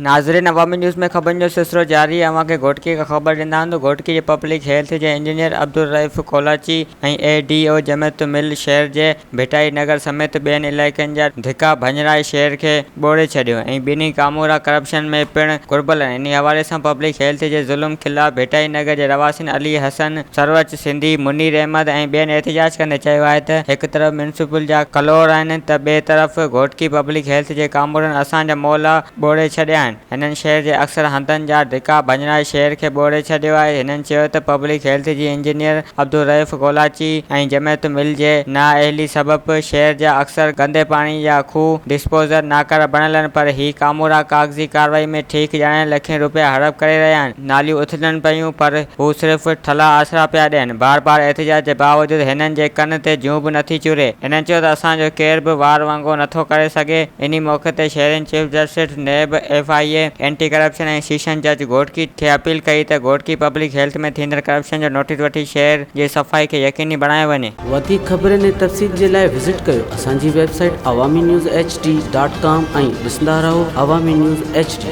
ناظرين عوامي نيوز ۾ خبرن جو سلسلو جاري آهي اوهان کي گهوٽڪي کان خبر ڏيندا آهيون ته گهوٽڪي جي پبلڪ هيلٿ جي engineer Abdul Rauf Kolachi ۽ A D O Jamiat Mal شهر جي ڀٽائي نگر سميت ٻين علائقن جا ڌڪا ڀڃرائي شهر کي ٻوڙي ڇڏيو ۽ ٻنهي ڪامورا ڪرپشن ۾ پڻ گهربل آهن انهي حوالي سان پبلڪ هيلٿ جي ظلم خلاف ڀٽائي نگر جي رهواسين علي حسن سروچ سنڌي، منير احمد ۽ ٻين احتجاج ڪندي چيو آهي ته هڪ طرف ميونسپل جا ڪلور آهن ته ٻئي طرف گهوٽڪي پبلڪ هيلٿ جي ڪامورن اسان جا محلا ٻوڙي ڇڏيا آهن، هنن شهر جي اڪثر هنڌن جا ڌڪا ڀڃرائي شهر کي ٻوڙي ڇڏيو آهي، هنن چيو ته پبلڪ هيلٿ جي انجنيئر عبدالرئوف گولاچي ۽ جمعيت مل جي نااهلي سبب شهر جا اڪثر گندي پاڻي جا کوهه ڊسپوزر ناڪاره بڻيل آهن پر هي ڪامورا ڪاغذي ڪارروائي ۾ ٺيڪ ڄاڻائي لکين روپيا هڙپ ڪري رهيا آهن. ناليون اٿلن پيون پر هو صرف ٺلها آسرا پيا ڏين. بار بار احتجاج جي باوجود هنن جي ڪن تي جون به نٿي چري. هنن چيو ته اسان جو ڪير به وار وانگو نٿو ڪري سگهي. انهي موقعي تي شهرين chief justice, NAB, F I A, anti corruption ۽ session جج گهوٽڪي کي اپيل ڪئي ته گهوٽڪي پبلڪ هيلٿ ۾ ٿيندڙ ڪرپشن جو نوٽيس وٺي شهر جي صفائي کي يقيني بڻايو وڃي. وڌيڪ خبرن ۽ تفصيل جي لاء وزٽ ڪيو اسان جي website Awami news H D dot com ۽ ڏسندا رهو عوامي نيوز ايڇ ڊي.